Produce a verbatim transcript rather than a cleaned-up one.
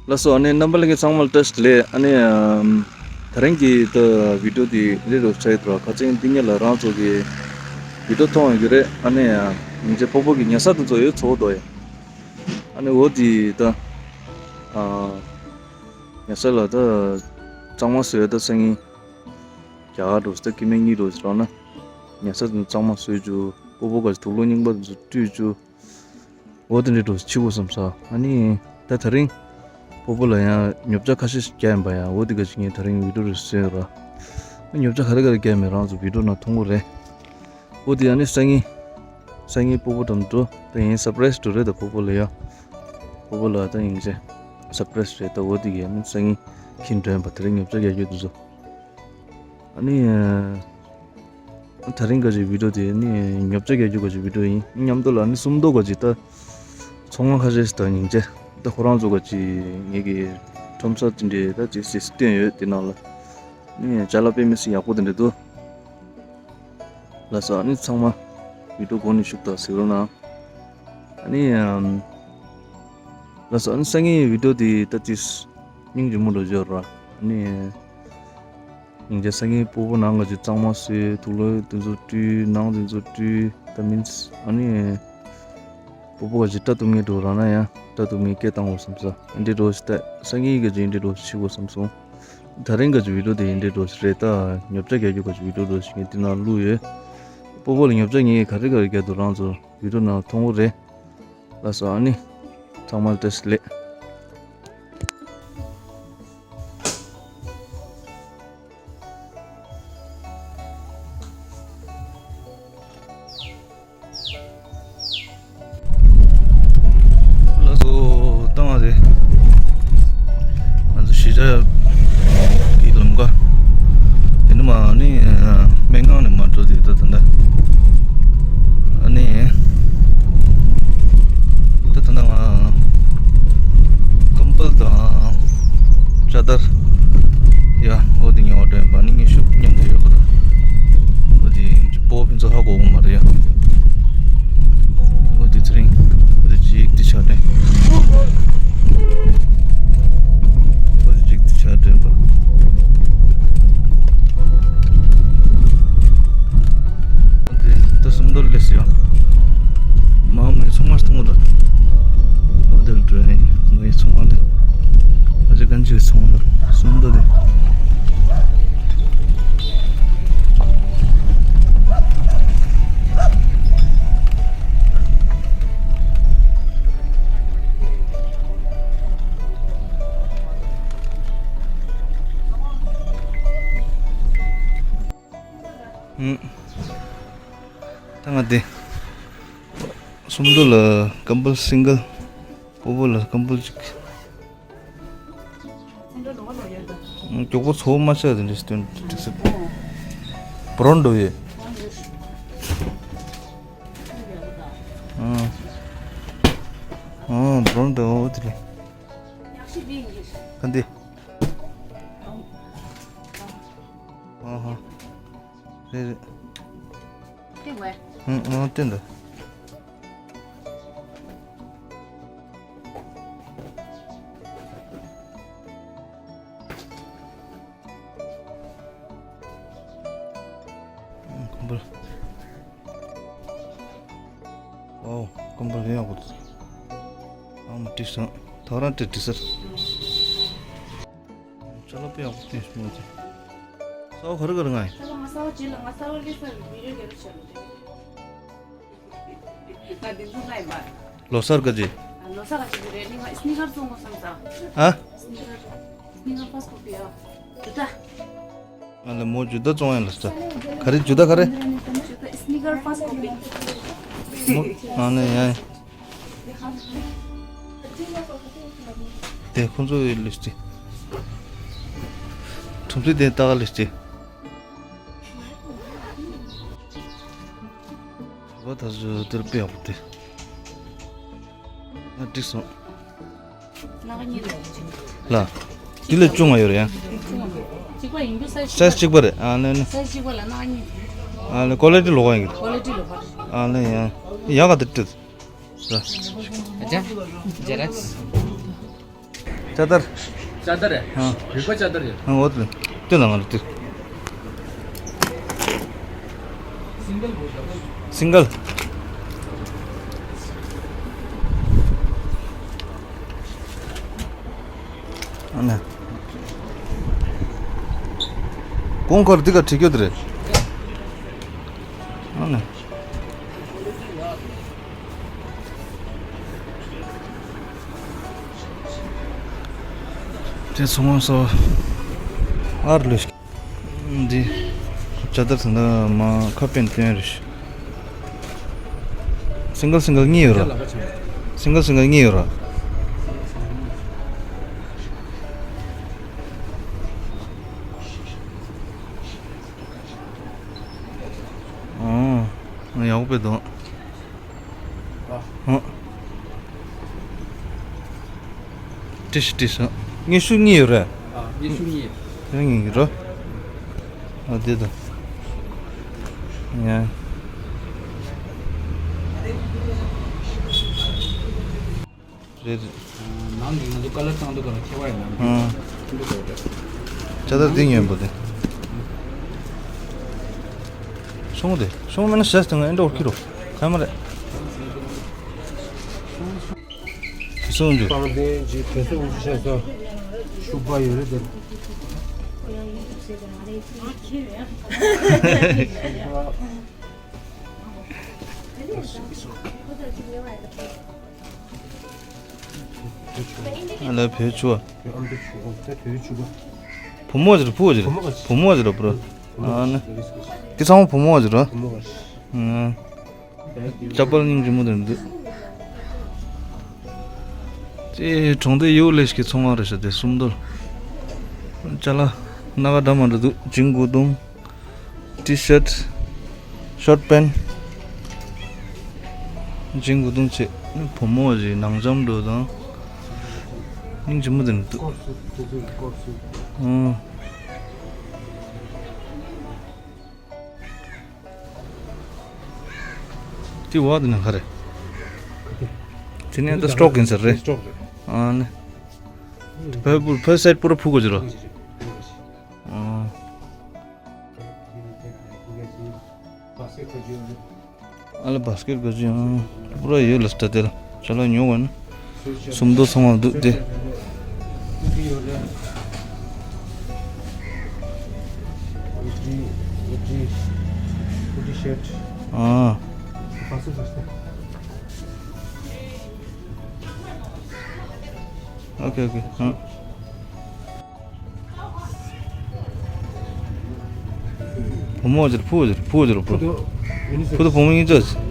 ལགས་སོ། ཨ་ནི་རྣམ་པ་ལྷན་རྒྱས་ཚང་མ་ལ་བཀྲ་ཤིས་བདེ་ལེགས། ཨ་ནི་ཨམ། དེ་རིང་གི་ད་བི་ཌིའོ་འདི་འདི་རུ་ཆགས་ཡོད་དོ། ཁ་སང་འདི་ཉིད་ལ་རང་ཚོ་གི་བི་ཌིའོ་མཐོང་ཡོད་ཀྱི་རེད། ཨ་ནི་ཨམ། ངེད་ཚོ་སྤོ་བོ་གི་ཉལ་ས་དེ་ཚོ་ཡོད་ཚོ་དོ་ཡ། ཨ་ནི་འོ་འདི་ད་ཨ། ཉལ་ས་ལ་ད་གཙང་མ་བཟོས་ཡོད། ད་སང་ཉིན་རྒྱ་གར་འགྲོ་ས། ད་སྐྱེ་དམན་གཉིས་འགྲོ་ས་རང་ན་ཉལ་ས་དེ་ཚོ་གཙང་མ་བཟོས་བཅུག་སྤོ་བོ་ག་ཚོད་དུག་ལོག་རྙིང་པ་དེ་ཚོ་བཀྲུས་བཅུག་འོ་དེ་འདྲའི་འགྲོ་ཕྱི་དགོས་བསམ་ས། ཨ་ནི་ད་དེ་རིང་སྤོ་བོ་ལ་ཡང་ཉོ་ཆ་ཁ་ཤས་ཤིག་རྒྱག་ཡིན་པ་ཡ། འོ་དེ་ག་ཅིག་ངས་དེ་རིང་བི་ཌིའོ་རེ་བཟོས་ཡོད་ར། ཉོ་ཆ་ག་རེ་ག་རེ་རྒྱག་མེད་རང་ཚོ་བི་ཌིའོ་ནང་མཐོང་གི་རེད། འོ་དེ་ཨ་ནི་སང་ཉིན་སང་ཉིན་སྤོ་བོ་འགྲམ་འགྲོ། ད་ཡིན་སར་པ་རའི་སི་འགྲོ་རེད། ད་སྤོ་བོ་ལ་ཡ། སྤོ་བོ་ལ་ད་ཡིན་ཅེ་སར་པ་རའི་སི་རེད། ད་འོ་དེ་གི་ཨ་ནི་སང་ཉིན་ཁྱིམ་འགྲོ་ཡིན་པ། དེ་རིང་ཉོ་ཆ་རྒྱག་རྒྱུ་དེ་ཚོ། ཨ་ནི་ཨ། དེ་རིང་ག་ཅིག་བི་ཌིའོ་དེ་ནི་ཉོ་ཆ་རྒྱག་རྒྱུ་ག་ཅིག་བི་ཌིའོ་ཡིན། མཉམ་དུ་ལ་ནི་སུམ་མདོ་ག་ཅིག་ད་ཚོང་ཁང་ཁ་ཤས་ཤིག་ད་སྙིང་རྗེ། ད་ཁོ་རང་ཚོ་ག་ཅིག་ངེད་ཀྱི་ཁྲོམ་ས་དེ་འདྲའི་ད་ཅིག་སིས་བཏོན་ཡོད། དེ་ནང་ལ་ནི་ཅ་ལག་དཔེ་མི་སྲིད་ཡག་པོ་དེ་འདྲ་འདུག་ལགས་སོ། ཨ་ནི་ཚང་མ་བི་ཌིའོ་མགོ་ནས་མཇུག་ཏུ་གཟིགས་རོགས་གནང་། ཨ་ནི་ཨམ། ལགས་སོ། ཨ་ནི་སང་ཉིན་བི་ཌིའོ་དེ་ད་ཅིག་སྙིང་རྗེ་མོ་འགྲོ་འབྱོར་ར། ཨ་ནི། སྙིང་རྗེ། སང་ཉིན་སྤོ་བོ་ནང་ག་ཅིག་གཙང་མ་བཟོས། དུག་ལོག་དེ་ཚོ་བཀྲུས། ནང་དེ་ཚོ་བཀྲུས། ད་མིན་ཨ་ནི་སྤོ་བོ་ག་ཅིག་སྐྲ་གཏུབ་མཁན་འགྲོ་རང་ན་ཡང་སྐྲ་གཏུབ་མཁན་སྐད་བཏང་དགོས་བསམ་ས། ཨེ་འདྲའི་འགྲོ་ཞིག་ད་སང་ཉིན་ག་ཅིག་ཨེ་འདྲའི་འགྲོ་ཞིག་བྱེད་དགོས་བསམ་སོང་། དེ་རིང་ག་ཅིག་བི་ཌིའོ་དེ་ཨེ་འདྲའི་འགྲོ་ཞིག་རེད། ད་ཉོ་ཆ་རྒྱག་རྒྱུ་ག་ཅིག་བི་ཌིའོ་འགྲོ་ཞིག་ངས་དེ་ནང་བླུགས་ཡོད། སྤོ་བོ་ལ་ཉོ་ཆ་ངས་ག་རེ་ག་རེ་རྒྱག་འདུག་རང་ཚོ་བི་ཌིའོ་ནང་མཐོང་གི་རེད། ལགས་སོ། ཨ་ནི་ཚང་མ་ལ་བཀྲ་ཤིས་བདེ་ལེགས། ལགས་སོ། ད་ང་རེད། ང་ཚོ་གཞིས་ཆགས་ཀྱི་ལམ་ཁ། དེ་ནི་མ་ནི་སྨན་ཁང་ནས་མར་འགྲོ་དུས་ད་ད་ལྟ། ཨ་ནི། ད་ད་ལྟ་ང་ཀམ་པལ་དང་ཅ་དར། ཡ། འོ་དེ་ཉོ་བ་འགྲོ་ཡིན་པ། ནི་ངའི་ཤུགས་མཉམ་དུ་ཡོད་པ་ར། འོ་དེ་སྤོ་བོ་ཕན་ཚུན་ཧ་གོ་གི་མ་རེད་ཡ། འོ་དེ་ཚེ་རིང་། འོ་དེ་གཅིག་དེ་ཆ་དྲན། འོ་དེ་གཅིག་དེ་ཆ་དྲན་པ། འོ་དེ་ད་སུམ་མདོ་སླེབས་ཡ། མ་མའི་ཚོང་མ་མཐོང་གི་འདུག་འོ་དེ་འགྲོ་ཡིན། མའི་ཚོང་མ་དེ། ཨ་ཅེ་གན་ཆི་ཚོང་མ་སུམ་མདོ་དེ། ཨུམ། ད་ང་དེ་སུམ་མདོ་ལ་ཀམ་པལ་སིང་གལ། སྤོ་བོ་ལ་ཀམ་པལ་གཅིག་མགྱོགས་པོ་ཚོ་མ་ཆགས་དེ་འདྲ་སྟོན་འགྲིག་སྲིད། བྲོན་འགྲོ་ཡོད། ཨང་། ཨང་། བྲོན་འགྲོ་དེ་རེད། ག་འདི། ཨང་ཧ། རེད་རེད། ཨང་ཨང་། བསྟན་འདུག་ཀམ་པལ། ཝའོ། ཀམ་པལ་ཡག་པོ་འདུག་ཨ་མ་འགྲིག་སོང་། ཐོ་རངས་དེ་འགྲིག་ས་རེད། ཅ་ལག་དཔེ་ཡག་པོ་བསྟན་སོང་ངས། གསར་པ་ག་རེ་ག་རེ་མངགས་ཡིན། ད་ང་གསར་པ་བྱེད་ལ། ང་གསར་པ་སླེབས་ས་རེད། མི་རེ་ག་རེ་བྱ་རེད། ལོ་གསར་ག་ཅི། ལོ་གསར་ག་ཅི་རེད། ནི་ང་སི་ནི་ཀར་བཙོང་དགོས་བསམ་ས། ཨ། སི་ནི་ཀར། སི་ནི་ཀར་ཕར་སི་ཀོ་པི་ཡ། ཇུ་ཏ། ཨ་ལེ་མོ་ཇུ་ཏ་བཙོང་ཡ་ལ་ས། ག་རེ་ཇུ་ཏ་ག་རེ། ཇུ་ཏ་སི་ནི་ཀར་ཕར་སི་ཀོ་པི། མོ། ཨ་ལེ་ཡ། དེ་ཁོང་ཚོ་ཡི་ལིབ་སི་ཊིག་ཁྲོམ་ཚིག་དེ་ལྟ་ག་ལིབ་སི་ཊིག་བ་ད་གཟོད་དེར་དཔེ་ཡག་པོ་དེ། ང་འགྲིག་སོང་། ལ། དེ་ལས་ཆུང་བ་ཡོད་རེད་ཡ། གཅིག་པ་ཡིན་རྒྱུ་སའི་ཟི་གཅིག་པ་རེད། ཨ་ལེ་ནི། སའི་གཅིག་པ་ལ་ནག་ཉིད། ཨ་ལེ་ཀོ་ལི་ཊི་ལོག་ཡིན་གི། ཀོ་ལི་ཊི་ལོག་པ། ཨ་ལེ་ཡ། ཡག་ག་དེ་ཏྲིད། ལ། ཨ་ཅག་ཇེ་རེག་སི། चादर। चादर है। हाँ। ऊपर चादर है। हाँ, वो तो। त्यो ना मारो त्यो। सिंगल। अन। कौन कर दिखा ठीक है तेरे। अन। དེ་ཚོང་ས་ཨར་ལུས། འདི་ཅ་དར་ཚོ་འདི་མ་ཁ་པན་ཏན་རེད། སིང་གལ་སིང་གལ་གཉིས་ཡོད་ར། སིང་གལ་སིང་གལ་གཉིས་ཡོད་ར། ཨོ། ཡག་པོ་འདུག་ཨ། ཧོ། ཏིས་ཏིས། ཉི་ཤུ་གཉིས་ཡོད་རེད། ཨ། ཉི་ཤུ་གཉིས། ཉི་ཤུ་གཉིས་རོ། ཨ། དེ་དང་། ཡ། རེད་རེད། ནང་གི་ང་ཚོ་ཀ་ལར་བཏང་དུས་ག་ལ་ཁྱད་པར་ཡོད་ན། ཨང་། འདི་གོ་རེད། ཅ་དར་འདི་སྙན་པོ་དེ། ཤོང་དེ་ཤོང་མེད་ན་ཤེས་དང་ཨེ་འདྲ་འོར་ཁྱི་རོ། ཁ་མ་རེད། སོང་རྒྱུ། པང་གདན་གྱི་བོད་སོག་འཇུ་ཆ་སོགས་ཤུག་པ་ཡོད་རེད་དེ། ཤུག་པ། ཨ་ལ་བོད་ཆུ་བ། བུ་མོ་ཟེར་བུ་ཟེར། བུ་མོ་ཟེར་བུ་རོ། ཨ་ནི། དེ་ཚང་མ་བུ་མོ་ཟེར་རོ། ཨ། ཅ་པལ་སྙིང་རྗེ་མོ་དེ་འདུག་ཅེ་གྲོང་སྡེ་ཡུལ་ལས་ཀྱི་ཚོང་བ་རེ་ཤ་དེ་སུམ་མདོར། ཅ་ལག་སྣ་ཁ་འདྲ་མ་འདྲ་འདུག་ཇིན་གོ་དུང་། ཏི་ཤར་ཊི། ཤོར་ཊི་པན། ཇིན་གོ་དུང་བྱས། བུ་མོ་ཞིག་ནང་འཇམ་འགྲོ་དང་། སྙིང་རྗེ་མོ་དེ་འདུག་སྐོར་སུ་དེ་ཚོ་སྐོར་སུ། ཨང་། དེ་བ་དེ་ནང་ག་རེ། དེ་ནས་ད་སི་ཊོག་ཡིན་ས་རེད། སི་ཊོག་རེད། ཨ་ནི། བོད་བོད་སའིཌ་པུ་ར་ཕུ་དགོས་ཀྱི་རེད། ཨ། ཨ་ལ་བྷ་སི་ཀེཊ་ག་ཅི་ཡང་པུ་ར་ཡོད་ལ་སྟ་དེ་ལ་ཅ་ལག་ཉོ་བ་ན་སུམ་མདོ་ཚང་བ་འདུག་སྟེ། ཨ། ཨོ་ཁེ་ཨོ་ཁེ། ཨ། བུ་མོ་ཟེར་བུ་ཟེར་བུ་ཟེར་བུ། ཕུ་དུ་བུ་མོ་གཉིས་ཆ་ཟེར།